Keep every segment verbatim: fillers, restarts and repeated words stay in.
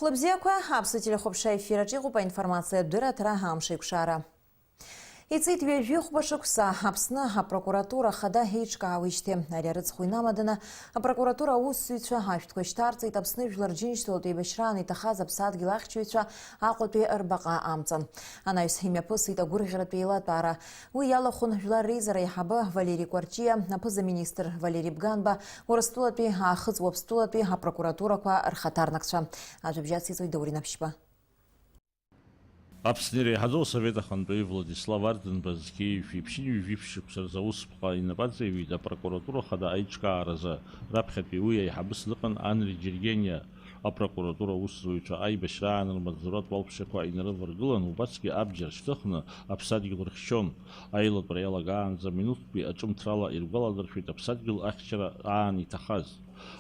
Хәлыбзиақәа, Аԥсуа телехәаԥшра ефир аҿы иҟоуп аинформациатә дырраҭара Амш еиқәшара. Иҵит ҩажәи хәба шықәса Аԥсны апрокуратура ахада еиҿкаауеижьҭеи. Ари арыцхә инамаданы апрокуратура аусзуҩцәа ашәҭқәа шьҭарҵеит Аԥсны Жәлар Џьынџьтәылатә еибашьраан иҭахаз аԥсадгьыл ахьчаҩцәа Аҟәатәи рбаҟа амҵан. Анаҩс имҩаԥысит агәырӷьаратә еилатәара. Уи иалахәын Жәлар Реизара аиҳабы Валери Кәарҷиа, аԥыза-министр Валери Бганба, Урыстәылатәи, Аахыҵ Уаԥстәылатәи апрокуратурақәа рхаҭарнакцәа. Ажәабжь ациҵоит Даур Инаԥшьба. Аԥсны иреиҳаӡоу асовет ахантәаҩы Владислав Арденба зқьи жәшәи ԥшьынҩажәи ԥшь шықәса рзы аусԥҟа инапы аҵаиҩит апрокуратура ахада аиҿкааразы. Раԥхьатәи уи аиҳабыс дыҟан Анри Џьергениа. Апрокуратура аусзуҩцәа аибашьраан рмаҵзуратә уалԥшьақәа инарываргылан, убасгьы абџьар шьҭыхны аԥсадгьыл рыхьчон. Аилатәара иалагаанӡа минуҭтәи аҿымҭрала иргәаладыршәеит аԥсадгьыл ахьчара аан иҭахаз.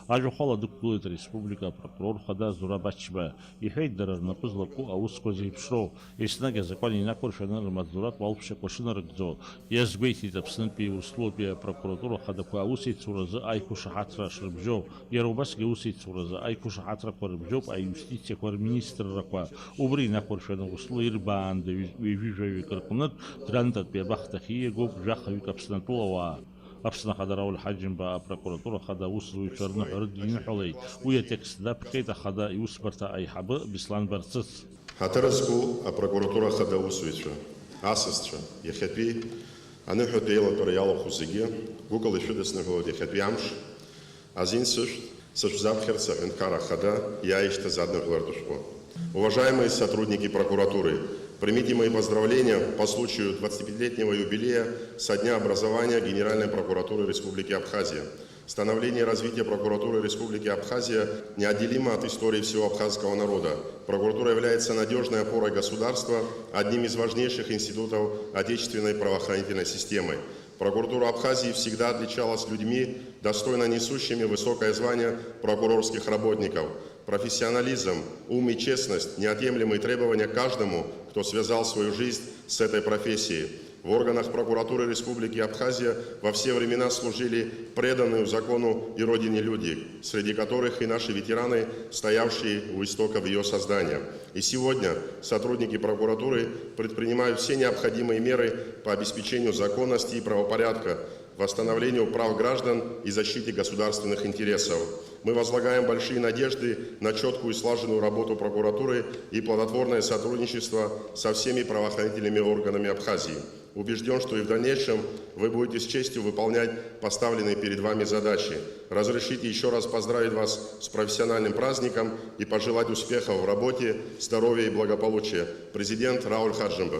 Ажәахәала дықәгылеит ареспублика апрокурор хада Зураб Ачба. Иҳәеит дара рнапы злаку аусқәа зеиԥшроу, еснагь азакәан инақәыршәаны рмаҵзуратә уалԥшьақәа шынарыгӡо. Иазгәеиҭеит Аԥснытәи Урыстәылатәи апрокуратура хадақәа аусеицуразы аиқәышаҳаҭра шрыбжьоу, иара убасгьы аусеицуразы аиқәышаҳаҭрақәа рыбжьоуп аиустициақәа рминистррақәа. Убри инақәыршәаны Урыстәыла ирбаанда ҩажәи жәаҩык рҟнытә Драндатәи абахҭахь ииагоуп жәахаҩык Аԥснатәылауаа. Аԥсны Ахада Рауль Ҳаџьымба апрокуратура Ахада аусзуҩцәа рныҳәа рыдиныҳәалеит. Уи атекст даԥхьеит Ахада иусбарҭа аиҳабы Беслан Барцыц. Ҳаҭыр зқәу апрокуратура Ахада аусзуҩцәа, асасцәа, иахьатәи аныҳәатәи еилатәара иалахәу зегьы гәыкала ишәыдысныҳәалоит иахьатәи амш. Азин сышәҭ, сышәзаԥхьарц аҳәынҭқар ахада иааишьҭыз адныҳәалартә шәҟәы. Уважаемые сотрудники прокуратуры, примите мои поздравления по случаю двадцатипятилетнего юбилея со дня образования Генеральной прокуратуры Республики Абхазия. Становление и развитие прокуратуры Республики Абхазия неотделимо от истории всего абхазского народа. Прокуратура является надёжной опорой государства, одним из важнейших институтов отечественной правоохранительной системы. Прокуратура Абхазии всегда отличалась людьми, достойно несущими высокое звание прокурорских работников. Профессионализм, ум и честность — неотъемлемые требования к каждому, кто связал свою жизнь с этой профессией. В органах прокуратуры Республики Абхазия во все времена служили преданные закону и родине люди, среди которых и наши ветераны, стоявшие у истоков её создания. И сегодня сотрудники прокуратуры предпринимают все необходимые меры по обеспечению законности и правопорядка, восстановлению прав граждан и защите государственных интересов. Мы возлагаем большие надежды на чёткую и слаженную работу прокуратуры и плодотворное сотрудничество со всеми правоохранительными органами Абхазии. Убеждён, что и в дальнейшем вы будете с честью выполнять поставленные перед вами задачи. Разрешите ещё раз поздравить вас с профессиональным праздником и пожелать успехов в работе, здоровья и благополучия. Президент Рауль Хаджимба.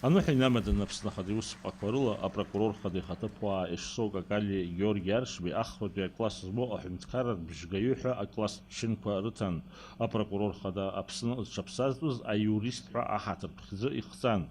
Аныҳәа инамаданы Аԥсны Ахада иусԥҟақәа рыла апрокурор хада ихаҭыԥуаа Ешсоу Какалиеи Георги Аршби ахԥатәи акласс змоу аҳәынҭқарратә бжьгаҩы ҳәа акласстә шьынқәа рыҭан. Апрокурор хада Аԥсны зҽаԥсазтәыз аиурист ҳәа аҳаҭыртә хьӡы ихҵан.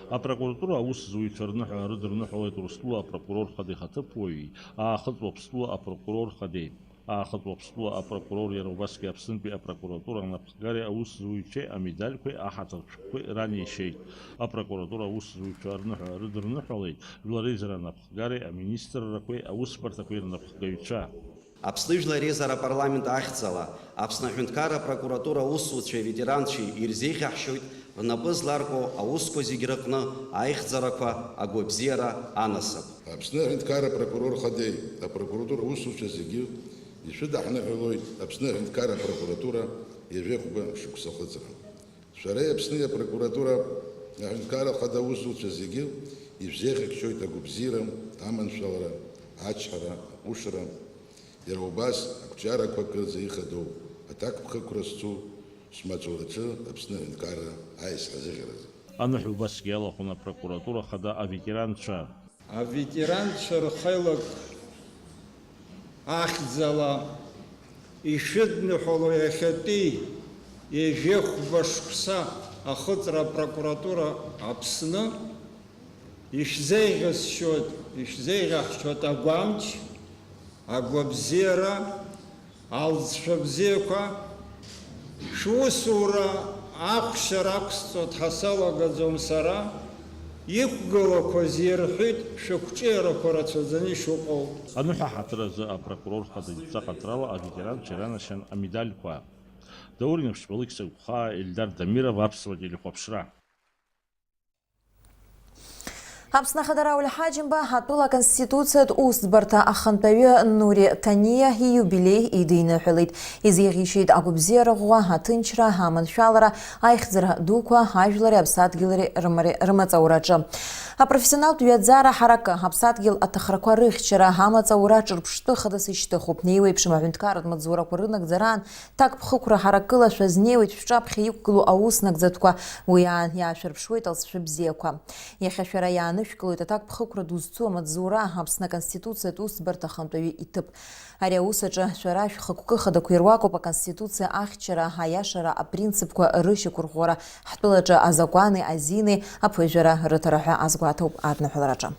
Апрокуратура аусзуҩцәа рныҳәа рыдырныҳәалеит Урыстәыла апрокурор хада ихаҭыԥуаҩи Аахыҵ Уаԥстәыла апрокурор хадеи. Аахыҵ Уаԥстәыла апрокурор, иара убасгьы Аԥснытәи апрокуратура анапхгареи аусзуҩцәеи амедальқәеи аҳаҭыртә шәҟәқәеи ранеишьеит. Апрокуратура аусзуҩцәа рныҳәа рыдырныҳәалеит Жәлар Реизара анапхгареи аминистррақәеи аусбарҭақәеи рнапхгаҩцәа. Аԥсны Жәлар Реизара апарламент ахьӡала Аԥсны Аҳәынҭқарра апрокуратура аусзуҩцәеи аветеранцәеи ирзеиӷьаҳшьоит рнапы зларку аусқәа зегьы рыҟны аихьӡарақәа, агәабзиара, анасыԥ. Аԥсны Аҳәынҭқарра апрокурор хадеи апрокуратура аусзуҩцәа зегьы ишәыдаҳныҳәалоит Аԥсны Аҳәынҭқарра апрокуратура ҩажәихәба шықәса ахыҵра. Шәареи Аԥсны апрокуратура аҳәынҭқарра хада аусзуҩцәа зегьы ишәзеиӷьаҳшьоит агәабзиара, аманшәалара, ачҳара, аҟәышра, иара убас ақәҿиарақәа кырӡа ихадоу аҭакԥхықәра зцу шәмаҵураҿы Аԥсны аҳәынҭқарра аизҳазыӷьаразы. Аныҳәа убасгьы иалахәын апрокуратура хада аветеранцәа. Аветеранцәа рхеилак ахьӡала ишәыдныҳәало иахьатәи ҩажәихәба шықәса ахыҵра апрокуратура Аԥсны ишәзеиӷьасшьоит, ишәзеиӷьаҳшьоит агәамч, агәабзиара, алҵшәа бзиақәа, шәусура ахәшьара ақәсҵоит ҳәа салагаӡом сара, иқәгылақәаз ирҳәит, шәықәҿиарақәа рацәаӡаны ишыҟоу. Аныҳәа ҳаҭыр азы апрокурор хада идҵа ҟаҵарала аветеранцәа иранашьан амедальқәа. Даур Инаԥшьба, Алықьса Гәхаа, Ельдар Дамиров, Аԥсуа телехәаԥшра. Аԥсны Ахада Рауль Ҳаџьымба атәыла Аконституциатә усӡбарҭа ахантәаҩы Нури Ҭаниа ииубилеи идиныҳәалеит. Изеиӷьеишьеит агәабзиара ӷәӷәа, аҭынчра, аманшәалара, аихьӡара дуқәа, ажәлари аԥсадгьыли рымари-, рымаҵ аураҿы. Апрофессионалтә ҩаӡара ҳаракы, аԥсадгьыл аҭахрақәа рыхьчара, амаҵ аура ҿырԥштәы хадас ишьҭыхуп. Неиуеиԥшым аҳәынҭқарратә маҵзурақәа рынагӡараан, ҭакԥхықәра ҳаракыла шәазнеиуеит шәҿаԥхьа иқәгылоу аус нагӡатәқәа, уи аан иаашәырԥшуеит алҵшәа бзиақәа. Иахьа шәара иаанышәкылоит аҭакԥхықәра дузцу амаҵзура, Аԥсны Аконституциатә усӡбарҭа ахантәаҩы иҭыԥ. Ари аус аҿы шәара шәхықәкы хадақәа ируакуп Аконституциа ахьчара, аиашара апринципқәа рышьақәырӷәӷәара, ҳтәылаҿы азакәани азини аԥыжәара рыҭара ҳәа азгәаҭоуп адныҳәалараҿы.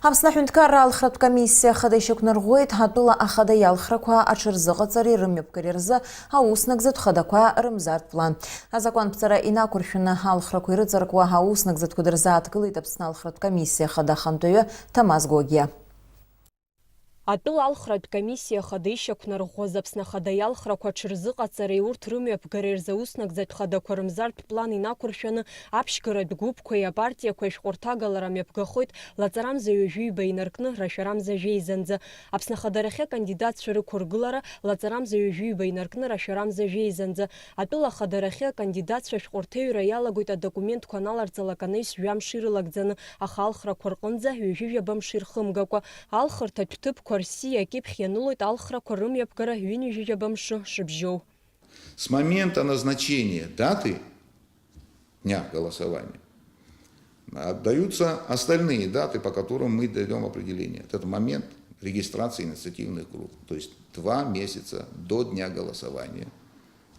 Аԥсны аҳәынҭқарра алхратә комиссиа ахада ишьақәнарӷәӷәеит ҳатәыла ахада иалхрақәа аҽырзыҟаҵареи рымҩаԥгареи рзы аус нагӡатә хадақәа рымзартә план. Азакәанԥҵара инақәыршәаны алхрақәа ирыҵаркуа аус нагӡатәқәа дырзааҭгылеит Аԥсны алхратә комиссиа ахада ахантәаҩы Ҭамаз Гогиа. Атәыла алхратә комиссиа ахада ишьақәнарӷәӷәаз Аԥсны ахада иалхрақәа аҽырзыҟаҵареи урҭ рымҩаԥгареи рзы аус нагӡатә хадақәа рымзартә план инақәыршәаны аԥшьгаратә гәыԥқәеи апартиақәеи ашәҟәырҭагалара мҩаԥгахоит лаҵарамза ҩажәи ҩба инаркны рашәарамза жәеизанӡа. Аԥсны ахадарахьы акандидатцәа рықәыргылара лаҵарамза ҩажәи ҩба инаркны рашәарамза жәеизанӡа. Атәыла ахадарахьы акандидатцәа ашәҟәырҭаҩра иалагоит адокументқәа аналарҵалак анаҩс жәамш ирылагӡаны, аха алхрақәа рҟынӡа ҩажәи жәаба мш ирхымгакәа. Алхырҭатә ҭыԥқәа рсиа акьыԥхь ианылоит алхрақәа рымҩаԥгара ҩынҩажәи жәаба мшы шыбжьоу. С момента назначения даты дня голосования отдаются остальные даты, по которым мы даём определение. Это момент регистрации инициативных групп. То есть два месяца до дня голосования,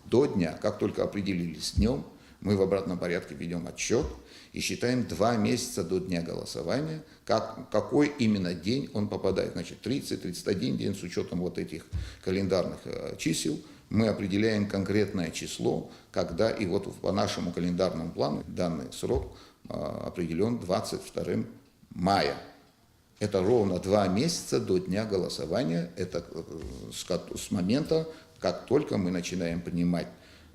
до дня, как только определились с днём, мы в обратном порядке ведём отсчёт и считаем два месяца до дня голосования, как, какой именно день он попадает. Значит, тридцать, тридцать один день с учётом вот этих календарных, э, чисел. Мы определяем конкретное число, когда и вот по нашему календарному плану данный срок, а, определён двадцать вторым мая. Это ровно два месяца до дня голосования. Это, э, с кот-, с момента, как только мы начинаем принимать,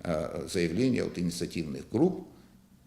э, заявления от инициативных групп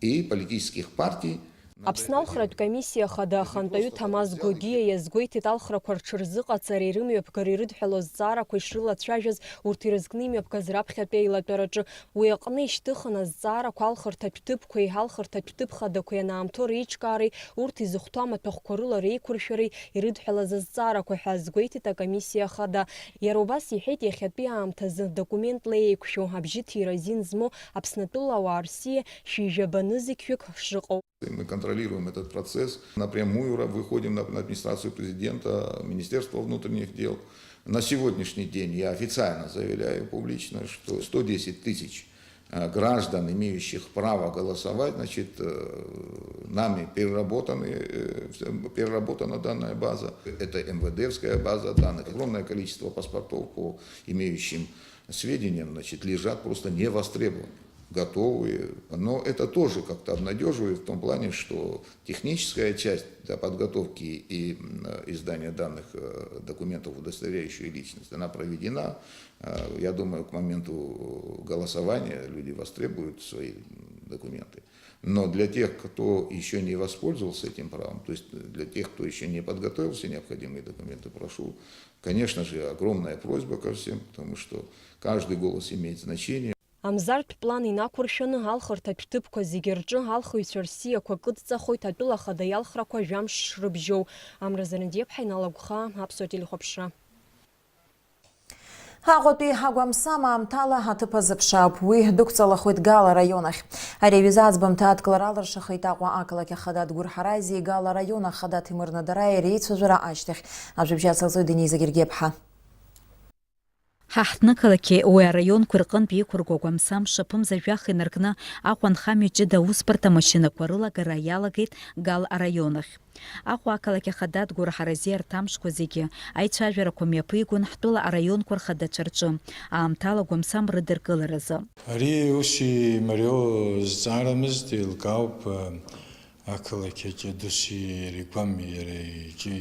и политических партий. Аԥсны алхратә комиссиа ахада ахантәаҩы Ҭамаз Гогиа иазгәеиҭеит, алхрақәа рҽырзыҟаҵареи рымҩаԥгареи ирыдҳәалоу азҵаарақәа ишрылацәажәаз урҭ ирызкны имҩаԥгаз раԥхьатәи аилатәараҿы. Уи аҟны ишьҭыхын азҵаарақәа алхырҭатә ҭыԥқәеи алхырҭатә ҭыԥ хадақәеи анаамҭоу реиҿкаареи урҭ изыхәҭоу амаҭәахәқәа рыла реиқәыршәареи ирыдҳәалаз азҵаарақәа ҳәа азгәеиҭеит акомиссиа ахада. Иара убас иҳәеит, иахьатәи аамҭазы документла еиқәшәо абжьыҭира азин змоу Аԥснытәыла ауаа рсиа шәи жәаба нызқьҩык шрыҟоу. Мы контролируем этот процесс. Напрямую ра-, выходим на, на администрацию президента, Министерство внутренних дел. На сегодняшний день я официально заявляю публично, что сто десять тысяч, э, граждан, имеющих право голосовать, значит, э, нами переработаны, э, вс-, переработана данная база. Это МВДовская база данных. Огромное количество паспортов, по имеющим сведениям, значит, лежат просто невостребованными, готовые. Но это тоже как-то обнадёживает в том плане, что техническая часть, да, подготовки и, м, э, издания данных, э, документов, удостоверяющих личность, она проведена. Э, я думаю, к моменту голосования люди востребуют свои, м, документы. Но для тех, кто ещё не воспользовался этим правом, то есть для тех, кто ещё не подготовил все необходимые документы, прошу, конечно же, огромная просьба ко всем, потому что каждый голос имеет значение. Амзартә план инақәыршәаны алхырҭатә ҭыԥқәа зегьы рҿы алхыҩцәа рсиақәа кыдҵахоит атәыла ахада иалхрақәа жәамш шрыбжьоу. Амра Зарандиаԥҳа иналагәха, Аԥсуа телехәаԥшра. Аҟәатәи агәамсам аамҭала аҭыԥ азыԥшаауп. Уи дықәҵалахуеит Гал араион ахь. Ари аҩыза аӡбамҭа адкылара алыршахеит Аҟәа ақалақь ахада Адгәыр Ҳарази Гал араион ахада Ҭемыр Надараи реицәажәара ашьҭахь. Ажәабжь ацылҵоит Дениза Гергиаԥҳа. Ҳа ҳҭнықалақьи уи араионқәа рҟынтә иқәыргоу агәамсам шаԥымза жәаха инаркны Аҟәа анхамҩа ҷыда аусбарҭа машьынақәа рылагара иалагеит Гал араион ахь. Аҟәа ақалақь ахада Адгәыр Ҳарази арҭ амшқәа зегьы аицәажәарақәа мҩаԥигон ҳтәыла араионқәа рхадацәа рҿы, аамҭала агәамсам рыдыркыларазы. Ари ус имариоу зҵаарамызт, еилкаауп, ақалақь аҿы досу иара игәам, иара иҿы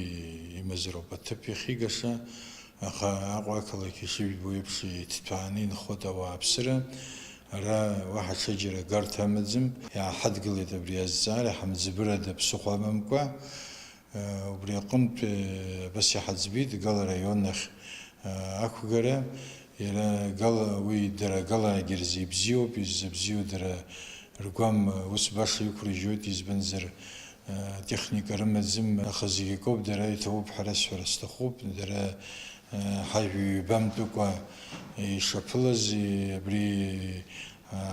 имазароуп аҭыԥ иахьигаша. Аха Аҟәа ақалақь ишыжәбо еиԥш иҭҭәааны инхоит ауааԥсыра. Ара уаҳа ҽаџьара агарҭа амаӡам. Иааҳадгылеит абри азҵаара, ҳамӡыбырада ԥсыхәа амамкәа. Убри аҟынтә, абас иҳаӡбеит Гала араион ахь ақәгара. Иара Гала, уи дара Галаагьы рзы ибзиоуп, иззабзиоу дара ргәам ус баша иқәрыжьуеит, избанзар, техника рымаӡам, аха зегь акоуп, дара иҭабуп ҳәа расҳәара сҭахуп, дара, ҳажәа ҩбамтәыкәа ишаԥылаз, абри,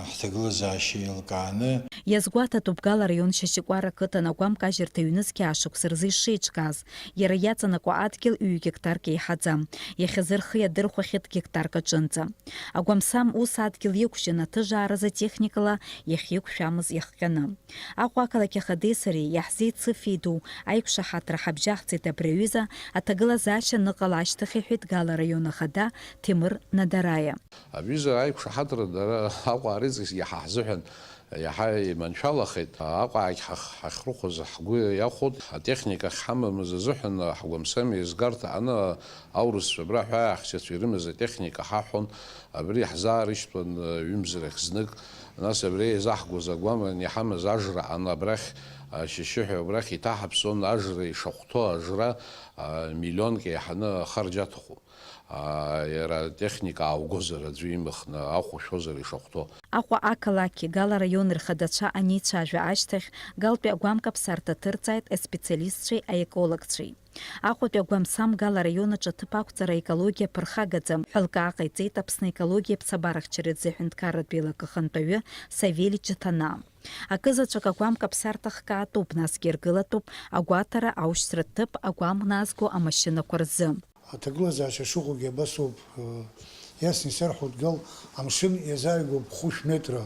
ҳҭагылазаашьа еилкааны. Иазгәаҭатәуп Гала араион Шьашькәара ақыҭан агәам кажьырҭа ҩнызқь аашықәса рзы ишеиҿкааз, иара иаҵанакуа адгьыл ҩ гектарк еиҳаӡам, иахьазы рхы иадырхәахьеит гектарк аҿынӡа. Агәамсам ус адгьыл иқәжьын аҭыжааразы техникала иахьеиқәшәамыз иахҟьаны. Аҟәа ақалақь ахадеи сареи иаҳзеицыфеи ду аиқәшаҳаҭра ҳабжьаҳҵеит абри аҩыза аҭагылазаашьа аныҟала ашьҭахь, иҳәеит Гала араион ахада Ҭемыр Надараиа. Абҩыза аиқәшаҳаҭра дара Аҟәа арыҵас иаҳа ҳзыҳәан иаҳа иманшәалахеит. Аҟәаагь ҳах-, ҳахьрыхәоз ҳгәы иахәон, атехника ахьҳамамыз азыҳәан ҳгәамсам еизгарҭа аҟны аурысцәа абра ҳәа аҳәсацәа ирымаз атехника ҳаҳәон, абри ҳзаарышьҭуан ҩымзарахь знык, нас абри еизаҳгоз агәаман иҳамаз ажра аҟны абрахь, ашьшьыҳәа абрахь иҭаҳаԥсон ажра ишахәҭоу ажра, миллионк еиҳаны ахарџь аҭахуп. Иара атехника ааугозар, аӡәы имыхны ахә ушәозар ишахәҭоу. Аҟәа ақалақьи Гала араиони рхадацәа аницәажәа ашьҭахь, Галтәи агәам каԥсарҭа ҭырҵааит аспециалистцәеи аекологцәеи. Аҟәатәи агәамсам Гала араион аҿы аҭыԥ ақәҵара аекологиа ԥырхагаӡам ҳәа лкаа ҟаиҵеит Аԥсны аекологиа ԥсабарахьчаратә зеиҳәынҭқарратә еилакы ахантәаҩы Савели Џьаҭанаа. Акызаҵәык агәам каԥсарҭа хкаатәуп, насгьы иргылатәуп агәаҭара, аушьҭра ҭыԥ, агәам назго амашьынақәа рзы. Аҭагылазаашьа шыҟоугьы абас ауп, э, иацны исарҳәоит, Гал, амшын иазааигәоуп хәышә метра,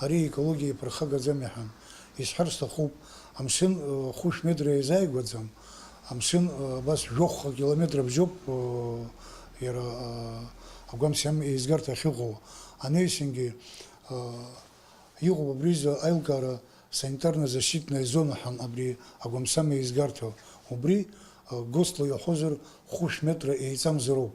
ари аекологиа иԥырхагаӡам, иҳәан. Исҳәар сҭахуп, амшын, э, хәышә метра иазааигәаӡам, амшын, э, абас жәохәҟа километр абжьоуп, э, иара, э, агәамсам еизгарҭа ахьыҟоу. Анаҩсангьы, э, Иҟоуп абри изы аилкаара санитарно-защитная зона ҳәа абри агәамсам еизгарҭа. Убри, а, ГОСТ-ла иаҳәозар, хәышә метра еиҵамзароуп.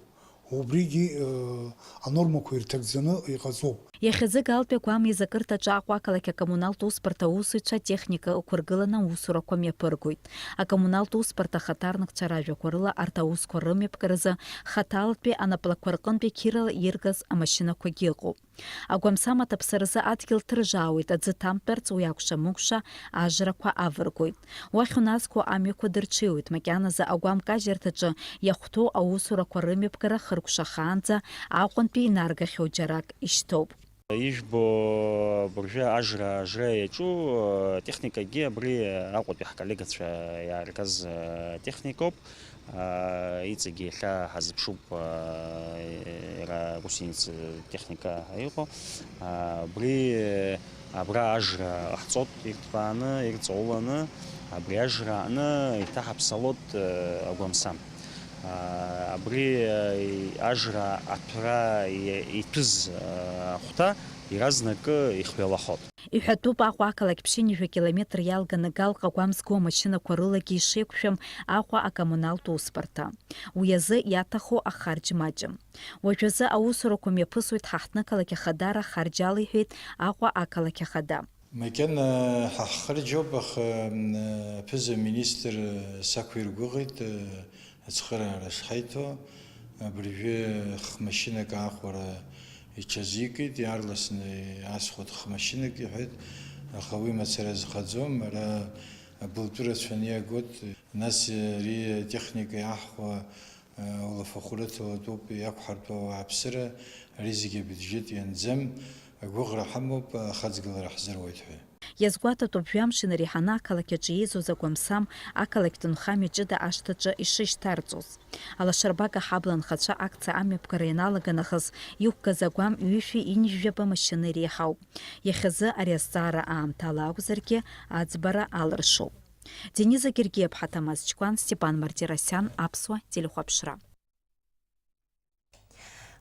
Убригьы, а, анормақәа ирҭагӡаны иҟаҵоуп. Иахьазы Галтәи агәам еизакырҭаҿы Аҟәа ақалақь акоммуналтә усбарҭа аусзуҩцәа атехника ықәыргыланы аусурақәа мҩаԥыргоит. Акоммуналтә усбарҭа ахаҭарнакцәа ражәақәа рыла арҭ аусқәа рымҩаԥгаразы хаҭалатәи анаплакқәа рҟынтәи қьырала иргаз амашьынақәагьы ыҟоуп. Агәамсам аҭаԥсаразы адгьыл ҭыржаауеит, аӡы ҭамтәарц уи акәша-мыкәша ажрақәа авыргоит. Уахь уназго амҩақәа дырҽеиуеит, макьаназы агәам кажьырҭаҿы иахәҭоу аусурақәа рымҩаԥгара хыркәшахаанӡа Аҟәантәи инаргахьоу џьарак ишьҭоуп. Ижәбо абыржәы ажра, ажра иаҿу, э, техникагьы абри Аҟәатәи ҳколлегацәа иааргаз, э, техникоуп. Аа, иҵегьы иахьа ҳазыԥшуп, аа, иара гусеница техника иҟоу. Аа, абри, абра ажра ҟаҳҵоит ирҭбааны, ирҵауланы, абри ажра аҟны иҭаҳаԥсалоит, аа, агәамсам. Аа, абри, аа, ажра аҭәра и-, иҭәыз, аа, ахәҭа иаразнакы ихҩалахоит. Иҳәатәуп, Аҟәа ақалақь ԥшьынҩажәа километр иалганы Галҟа агәам зго амашьынақәа рылагьы ишеиқәшәам Аҟәа акоммуналтә усбарҭа. Уи азы иаҭаху ахарџь маҷым. Уажәазы аусурақәа мҩаԥысуеит ҳаҳҭнықалақь ахадара ахарџьала, иҳәеит Аҟәа ақалақь ахада. Макьана ҳа ҳхарџьоуп, аха, м, аԥыза-министр сақәиргәыӷит, ацхыраара шҳаиҭо, абыржәы хмашьынак аахәара иҽазикит, иаарласны иаасхәоит хмашьынак, иҳәеит, аха уи мацара зхаӡом, ара абылтәы рацәаны иагоит, нас ари атехника иаҳхәа, улафахәы рыҭалатәуп, иақәҳартәу ауааԥсыра, ари зегьы абиуџьет ианӡам, агәыӷра ҳамоуп, ахаҵгылара ҳзыруеит ҳәа. Иазгәаҭатәуп жәамш инареиҳаны ақалақь аҿы еизоз агәамсам ақалақьтә нхамҩа ҷыда ашҭаҿы ишышьҭарҵоз. Алашарбага ҳабла анхацәа акциа амҩаԥгара ианалага нахыс, иқәгаз агәам ҩышәи ҩынҩажәаба машьына иреиҳауп. Иахьазы ари азҵаара аамҭала акәзаргьы, аӡбара алыршоуп. Дениза Гергиаԥҳа, Ҭамаз Чкәан, Степан Мартиросиан, Аԥсуа телехәаԥшра.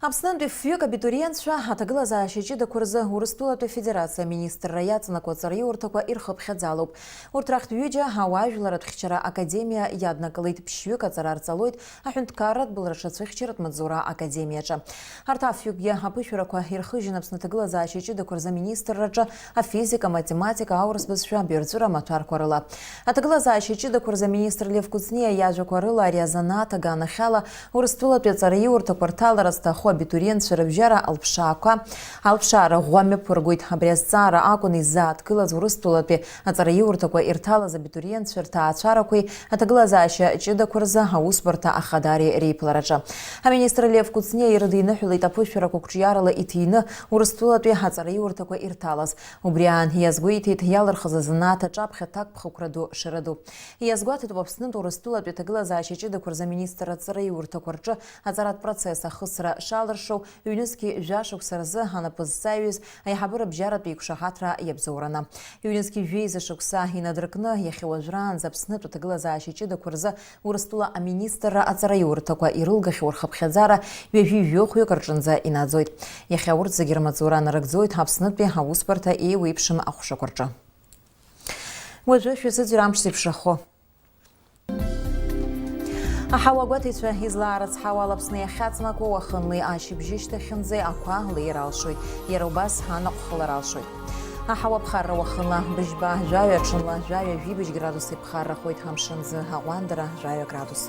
Аԥснынтәи фҩык абитуриентцәа аҭагылазаашьа ҷыдақәа рзы Урыстәылатәи Афедерациа аминистрра иаҵанакуа аҵараиурҭақәа ирхыԥхьаӡалоуп. Урҭ рахьтә ҩыџьа ауаажәларатә хьчара академиа иаднакылеит, ԥшьҩык аҵара рҵалоит аҳәынҭқарратә былра рҽацәыхьчаратә маҵзура академиаҿы. Арҭ афҩыкгьы аԥышәарақәа ирхыжьын Аԥсны аҭагылазаашьа ҷыдақәа рзы аминистрраҿы афизика, аматематика, аурыс бызшәа, абаҩрҵәыра амаҭәарқәа рыла. Аҭагылазаашьа ҷыдақәа рзы аминистр Лев Кәыҵниа иажәақәа рыла, ари азанааҭ аганахьала Урыстәылатәи аҵараиурҭақәа рҭалара зҭаху абитуриентцәа рыбжьара алԥшаақәа, алԥшаара ӷәӷәа мҩаԥыргоит. Абри азҵаара акәын иззааҭгылаз Урыстәылатәи аҵараиурҭақәа ирҭалаз абитуриентцәа рҭаацәарақәеи аҭагылазаашьа ҷыдақәа рзы аусбарҭа ахадареи реиԥылараҿы. Аминистр Лев Кәыҵниа ирыдиныҳәалеит аԥышәарақәа қәҿиарала иҭины Урыстәылатәи аҵараиурҭақәа ирҭалаз. Убри аан иазгәеиҭеит иалырхыз азанааҭ аҿаԥхьа ҭакԥхықәра ду шырыду. Иазгәаҭатәуп Аԥснынтә Урыстәылатәи аҭагылазаашьа ҷыдақәа рзы аминистрра аҵараиурҭақәа рҿы аҵаратә процесс ахысра шалыршо, ҩнызқьи жәа шықәса рзы анапы зҵаҩыз аиҳабыра бжьаратә еиқәшаҳаҭра иабзоураны. Ҩнызқьи жәеиза шықәса инадыркны, иахьа уажәраанӡа Аԥснытәи аҭагылазаашьа ҷыдақәа рзы Урыстәыла аминистрра аҵараиурҭақәа ирылгахьоу рхыԥхьаӡара ҩажәи жәохәҩык рҿынӡа инаӡоит. Иахьа урҭ зегьы рмаҵура нарыгӡоит Аԥснытәи аусбарҭа еиуеиԥшым аҟәшақәа рҿы. Уажәы шәысыӡырҩ амш зеиԥшрахо. Аҳауа гәаҭеицәа излаарыцҳауа ала Аԥсны иахьаҵанакуа уахынлеи ашьыбжьышьҭахьынӡеи ақәа леир алшоит, иара убас анаҟә хылар алшоит. Аҳауа ԥхарра уахынла быжьба, жәаҩа, аҽынла жәаҩа жәибжь градуси ԥхаррахоит, амшын ӡы аҟәандара жәаҩа градус.